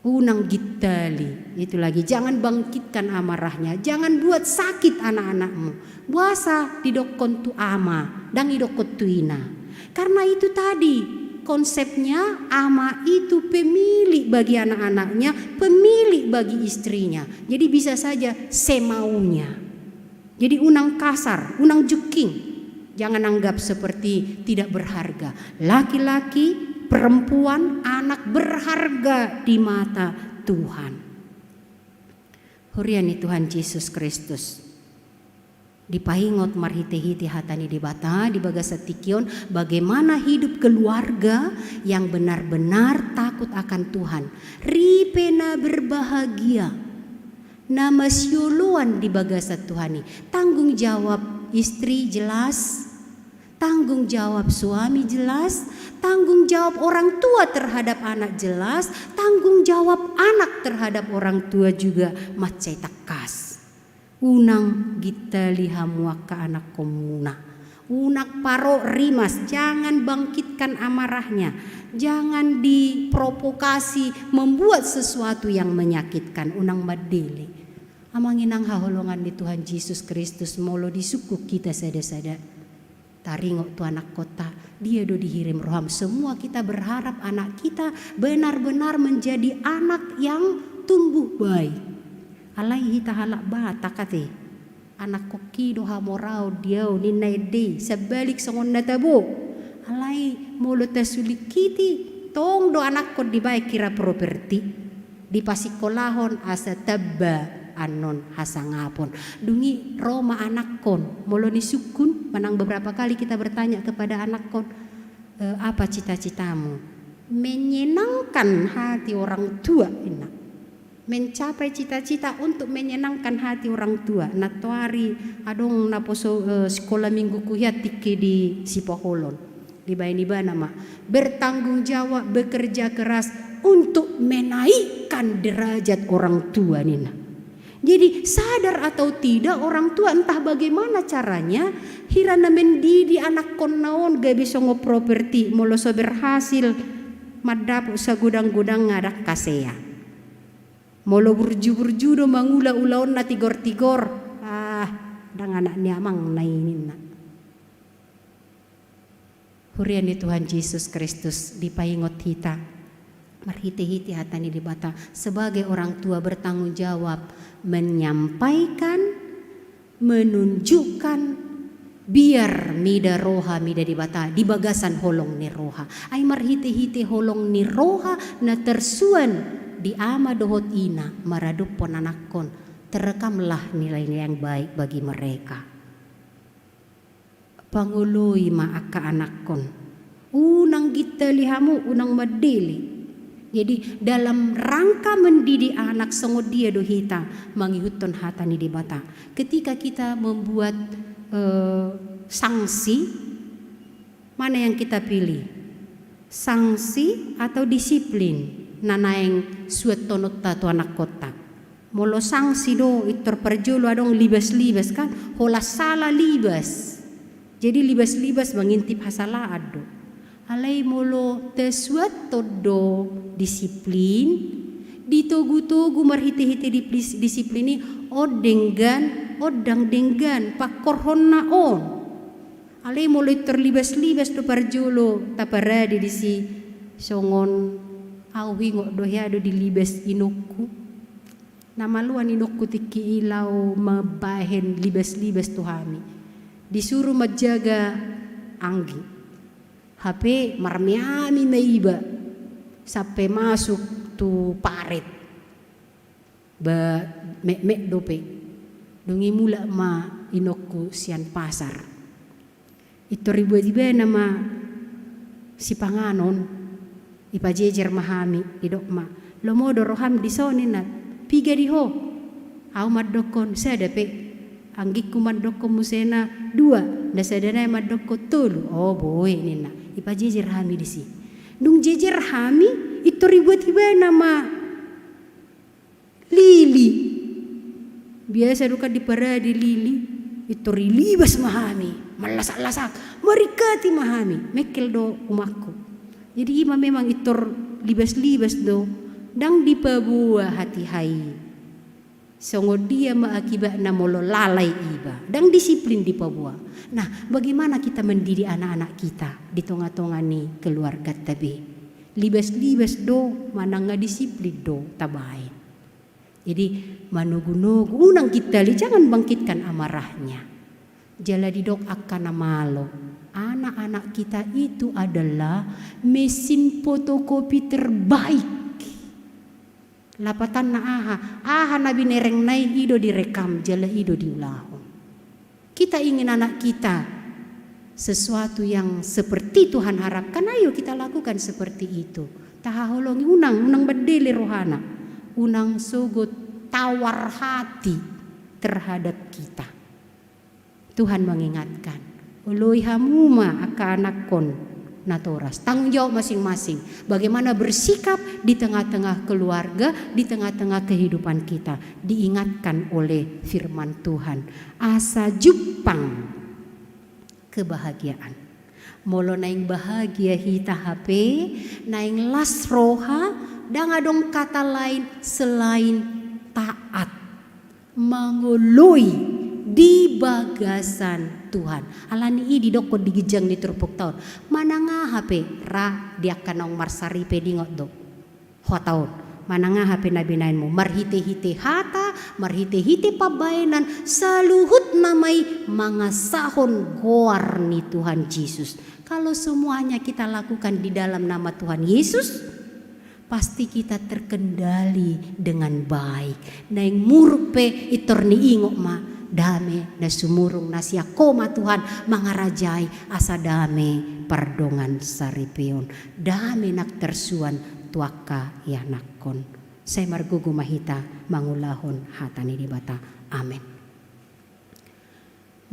Unang gintali, itu lagi, jangan bangkitkan amarahnya, jangan buat sakit anak-anakmu. Boasa didokkon tu ama, ndang didokkon tu ina? Karena itu tadi, konsepnya ama itu pemilik bagi anak-anaknya, pemilik bagi istrinya. Jadi bisa saja semaunya. Jadi unang kasar, unang jungking. Jangan anggap seperti tidak berharga. Laki-laki, perempuan, anak berharga di mata Tuhan. Huria ni Tuhan Jesus Kristus. Dipaingot marhite-hite hata ni Debata di bagasan tingki on, bagaimana hidup keluarga yang benar-benar takut akan Tuhan. Ripe na berbahagia. Na masioloan di bagasan Tuhan i. Tanggung jawab istri jelas, tanggung jawab suami jelas, tanggung jawab orang tua terhadap anak jelas, tanggung jawab anak terhadap orang tua juga mansai tangkas. Unang gintali hamu angka anakkonmuna. Unang parorot rimas, jangan bangkitkan amarahnya, jangan diprovokasi membuat sesuatu yang menyakitkan, unang mandele. Amang inang haholongan ni Tuhan Jesus Kristus, molo disungkun hita sada-sada, taringot tu anakkonta, dia do dihirim roham. Semua kita berharap anak kita benar-benar menjadi anak yang tumbuh baik. Alai hita halak Batak ate. Anakkon i do hamoraon di ahu ninna ende i, sambalik songon na tabo. Alai molo tasulik hita i, tong do anakkon dibaen hira properti, dipasikolahon asa tamba annon hasangapon. Dung i ro ma anakkon, molo disungkun, manang beberapa kali kita bertanya kepada anakkon, "Eh, apa cita-citamu?" "Menyenangkan hati orang tua," ninna. Mencapai cita-cita untuk menyenangkan hati orang tua. Nantoari adong naposo, eh, sikola minggu ku hian tingki di Sipoholon. Dibaen ibana ma, bertanggung jawab, bekerja keras untuk menaikkan derajat orang tua ninna. Jadi, sadar atau tidak, orang tua entah bagaimana caranya, hira na mendidik anakkonna on gabe songon properti, molo so berhasil mandapot sagodang-godang nga ndang hasea. Molo burju-burju do mangula ulaonna tigor-tigor, ah, ndang anak ni amangna i ninna. Huria ni Tuhan Jesus Kristus, dipaingot hita marhite-hite hata ni Debata, sebagai orang tua bertanggung jawab menyampaikan, menunjukkan, biar mida roha, mida Debata di bagasan holong ni roha. Ai marhite-hite holong ni roha na tersuan di ama dohot ina maradophon anakkon, terekamlah nilai yang baik bagi mereka. Pangoloi ma angka anakkon. Unang gintali hamu, unang mandele. Jadi, dalam rangka mendidik anak, songon dia do hita mangihuthon hata ni Debata? Ketika kita membuat, eh, sanksi, mana yang kita pilih? Sanksi atau disiplin na naeng suanhononta tu anakkonta? Molo sanksi do, pintor parjolo adong libas-libas, kan? Holan sala libas. Jadi libas-libas mangintip hasalaan do. Alai molo tasuanhon do disiplin, ditogu-togu marhite-hite diplis-, disiplin i, on denggan, on ndang denggan, pangkorhonna on. Alai molo pintor libas-libas do parjolo, taparade disi songon, au huingot do hea do dilibas inongku. Na maloan inongku tingki i laho mambahen libas-libas tu hami. Disuru manjaga anggi. Hape marmeami ma iba sampe masuk tu paret. Ba metmet dope. Dung i mulak ma inongku sian pasar. Pintor dibuat ibana ma sipanganon, dipajejer ma hami, didok ma, "Lomo do roham dison?" ninna. "Piga di ho?" Au mandokkon, "Sada pe." Anggingku mandokkon muse na, "Dua." Na sada nai mandokkon, "Tolu." "O, boi," ninna. Dipajejer hami disi. Dung jejer hami, pintor dibuat ibana ma lili. Biasa do kan diparade lili, pintor dilibas ma hami, mallasak-lasak, maringkati ma hami, mengkel do umangku. Jadi i ma memang pintor libas-libas do, ndang dipaboa hatiha i. Songon dia ma akibatna molo lalai iba, ndang disiplin dipaboa. Nah, bagaimana kita mendidik anak-anak kita di tonga-tonga ni keluarganta be? Libas-libas do, manang nga disiplin do tabaen. Jadi, manogu-nogu, unang gintali, jangan bangkitkan amarahnya. Jala didok angka na malo, anak-anak kita itu adalah mesin fotokopi terbaik. Lapatanna aha? Aha na binerengna i, i do direkam, jala i do diulahon. Kita ingin anak kita sesuatu yang seperti Tuhan harapkan, ayo kita lakukan seperti itu. Tahaholongi, unang, unang mandele rohana. Unang sogot tawar hati terhadap kita. Tuhan mengingatkan, oloi hamu ma angka anakkon natoras. Tanggung jawab masing-masing. Bagaimana bersikap di tengah-tengah keluarga, di tengah-tengah kehidupan kita. Diingatkan oleh firman Tuhan. Asa jumpang kebahagiaan. Molo naeng bahagia hita hape, naeng las roha, ndang adong kata lain selain taat. Mangoloi di bagasan Tuhan. Alani i didokkon di ginjang ni turpukta on. Manang aha pe, ra di angka naung marsaripe, diingot do hata on. Manang aha pe na binaenmu, marhite-hite hata, marhite-hite pambaenan, saluhutna ma i mangasahon goar ni Tuhan Jesus. Kalau semuanya kita lakukan di dalam nama Tuhan Yesus, pasti kita terkendali dengan baik. Naeng muruk pe, pintor niingot ma, dame na sumurung na sian Ho ma Tuhan mangarajai, asa dame pardongansaripeon, dame na tersuan tu angka ianakhon. Sai margogo ma hita mangulahon hata ni Debata. Amen.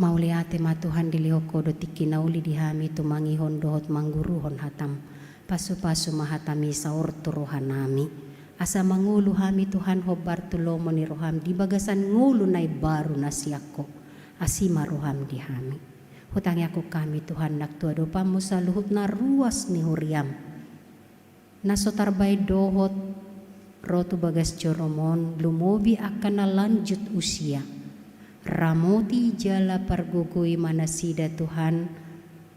Mauliate ma Tuhan, dilehon Ho do tingki na uli di hami tumangihon dohot mangguruhon hatam. Pasupasu ma hatami saor tu rohanami, Asa mangolu hami Tuhan hombar tu lomo ni roham di bagasan ngolu na imbaru na sian Ho. Asi ma roham di hami. Hutangiangkon hami Tuhan nang tu adopanmu saluhutna ruas ni huriam. Na so tarbaen dohot ro tu bagas jorom on, lumobi angka na lanjut usia. Ramoti jala pargogoi ma nasida Tuhan,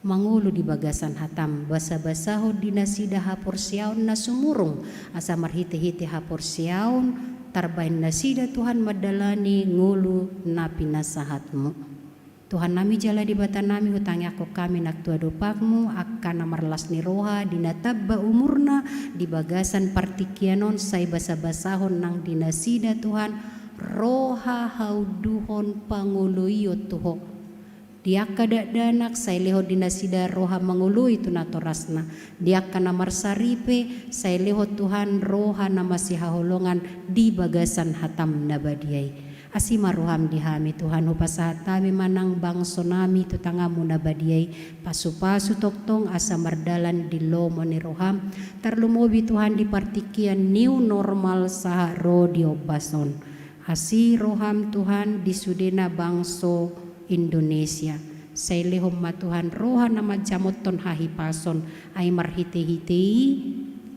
mangolu di bagasan hatam, basabasahon di nasida haporseaon na sumurung, asa marhitehite haporseaon, tarbaen nasida Tuhan mandalani ngolu na pinasahatmu. Tuhannami jala Debatanami, hutangiangkon hami nang tu adopanmu, angka na marlas ni roha, di na tamba umurna, di bagasan partingkian on sai basabasahon nang di nasida Tuhan, roha haunduhon pangoloion tu Ho. Di angka dakdanak sai lehon di nasida roha mangoloi tu natorasna. Di angka na marsaripe sai lehon Tuhan roha na masihaholongan di bagasan hatam na badia i. Asi ma roham di hami Tuhan, hupasahat hami ma nang bangsonami tu tanganmu na badia i, pasupasu tongtong asa mardalan di lomo ni roham, tarlumobi Tuhan di partingkian new normal sahat ro di ombas on. Asi roham Tuhan di sudena bangso Indonesia. Sai lehon ma Tuhan roha na manjamothon hahipason, ai marhitehite i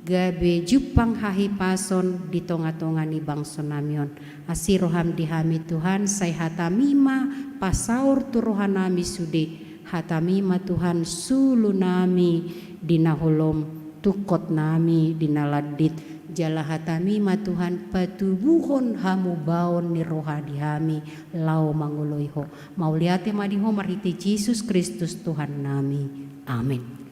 gabe jumpang hahipason di tongatonga ni bangsonami on. Asi roham di hami Tuhan, sai hatami ma pasaor tu rohanami sude, hatami ma Tuhan sulunami di na holom, tungkotnami di na landit, jala hatami ma Tuhan patubuhon hamubaon ni roha di hami laho mangoloi Ho. Mauliate ma di Ho marhite Jesus Kristus Tuhannami. Amen.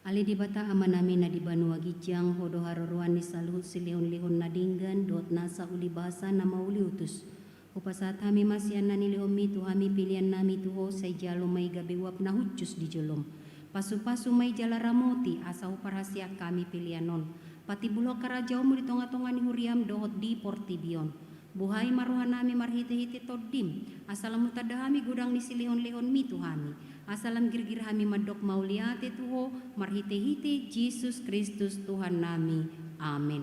Ale Debata Amanami na di banua ginjang, Ho do haroroan ni saluhut silehonlehon na denggan dohot nasa uli basa na mauli utus. Hupasahat hami ma sian na nilehonMi tu hami peleannami tu Ho, sai jalo ma i gabe uap na hushus di joloM. Pasupasu ma i jala ramoti asa huparhaseang hami pelean on. Patimbulhon harajaonMu di tongatonga ni huriaM dohot di portibi on. Buhai ma rohanami marhitehite TondiM, asa lam hutanda hami godang ni silehonlehonMi tu hami, asa lam girgir hami mandok mauliate tu Ho marhitehite Jesus Kristus Tuhannami. Amen.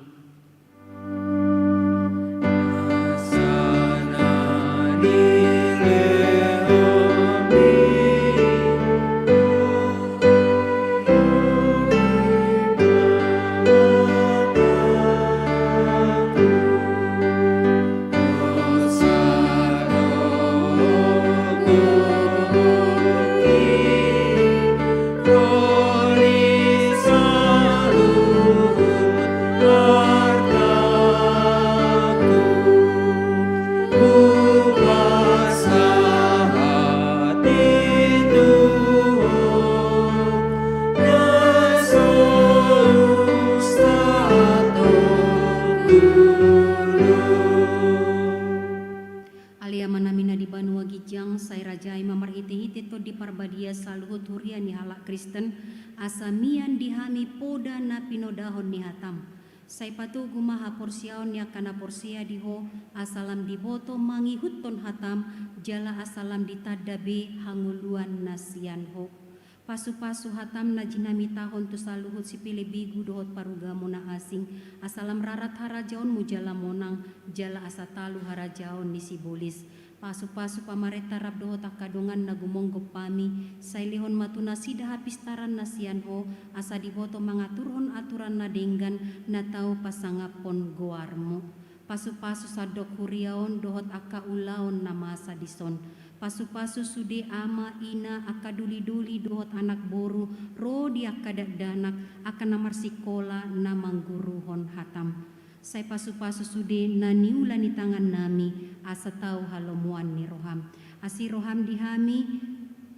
Ale Amanami na di banua ginjang, sai rajai ma marhitehite Tondi Parbadia saluhut huria ni halak Kristen, asa mian di hami poda na pinodahon ni hataM. Sai patogu ma haporseaon ni angka na porsea di Ho, asa lam diboto mangihuthon hataM, jala asa lam ditanda be hangoluan na sian Ho. Pasupasu hataM na jinamitahon tu saluhut sipelebegu dohot parugamo na asing, asa lam rarat harajaonMu jala monang, jala asa talu harajaon ni sibolis. Pasupasu pamarenta rap dohot angka dongan na gumonggop hami, sai lehon ma tu nasida hapistaran na sian Ho, asa diboto mangaturhon aturan na denggan na tau pasangaphon goarMu. Pasupasu sandok huria on dohot angka ulaon na masa dison. Pasupasu sude ama, ina, angka dolidoli dohot anak boru, ro di angka dakdanak, angka na marsikola, na mangguruhon hataM. Sai pasupasu sude na niula ni tangannami, asa tau halomoan ni rohaM. Asi rohaM di hami,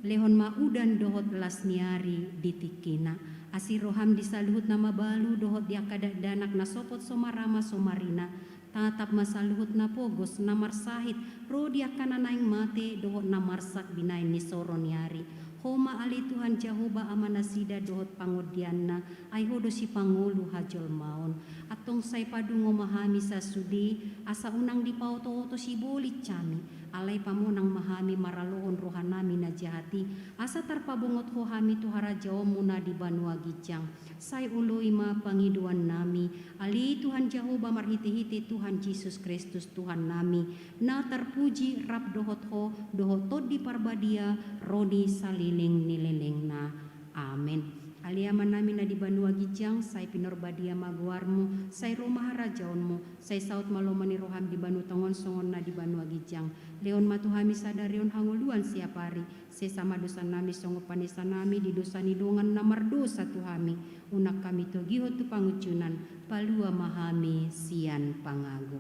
lehon ma udan dohot las ni ari di tingkina. Asi rohaM di saluhut na mabalu dohot di angka dakdanak na sopot so marama so marina. Tatap ma saluhut na pogos, na marsahit, ro di angka na naeng mate dohot na marsak binahen ni soro ni ari. Ho ma ale Tuhan Jahowa Amanasida dohot pangondianna, ai Ho do sipangolu hajolmaon. Antong sai padungo ma hami sasude, asa unang dipaotooto sibolis hami, alai pamonang ma hami maralohon rohanami na jahat i, asa tarpabongot Ho hami tu harajaonMu na di banua ginjang. Sai oloi ma pangidoannami, ale Tuhan Jahowa marhitehite Tuhan Jesus Kristus Tuhannami, na tarpuji rap dohot Ho, dohot Tondi Parbadia, ro di saleleng ni lelengna. Amen. Ale Amanami na di banua ginjang, sai pinarbadia ma goarMu, sai ro ma harajaonMu, sai saut ma lomo ni rohaM di banua tonga on songon na di banua ginjang. Lehon ma tu hami sadari on hangoluan siapari, sesa ma dosanami songon panesanami di dosa ni dongan na mardosa tu hami, unang hami togihon tu pangunjunan, palua ma hami sian pangago.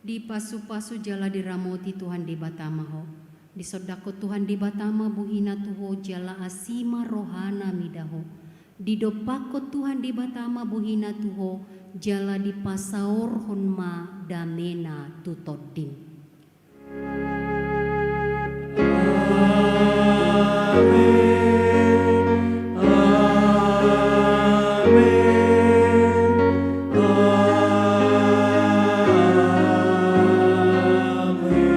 Dipasupasu jala diramoti Tuhan Debata ma ho. Disondangkon Tuhan Debata ma bohina tu ho jala asi ma rohana mida ho. Didompakkon Tuhan Debata ma bohina tu ho jala dipasaorhon ma damena tu tondim. Amen. Amen. Amen.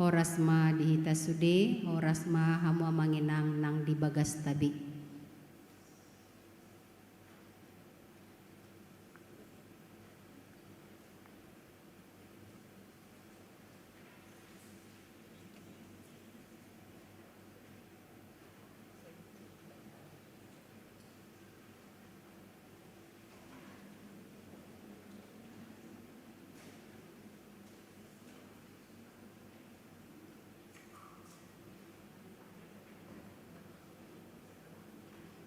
Horas ma di hita sude, horas ma hamu amang inang nang di bagas tabi.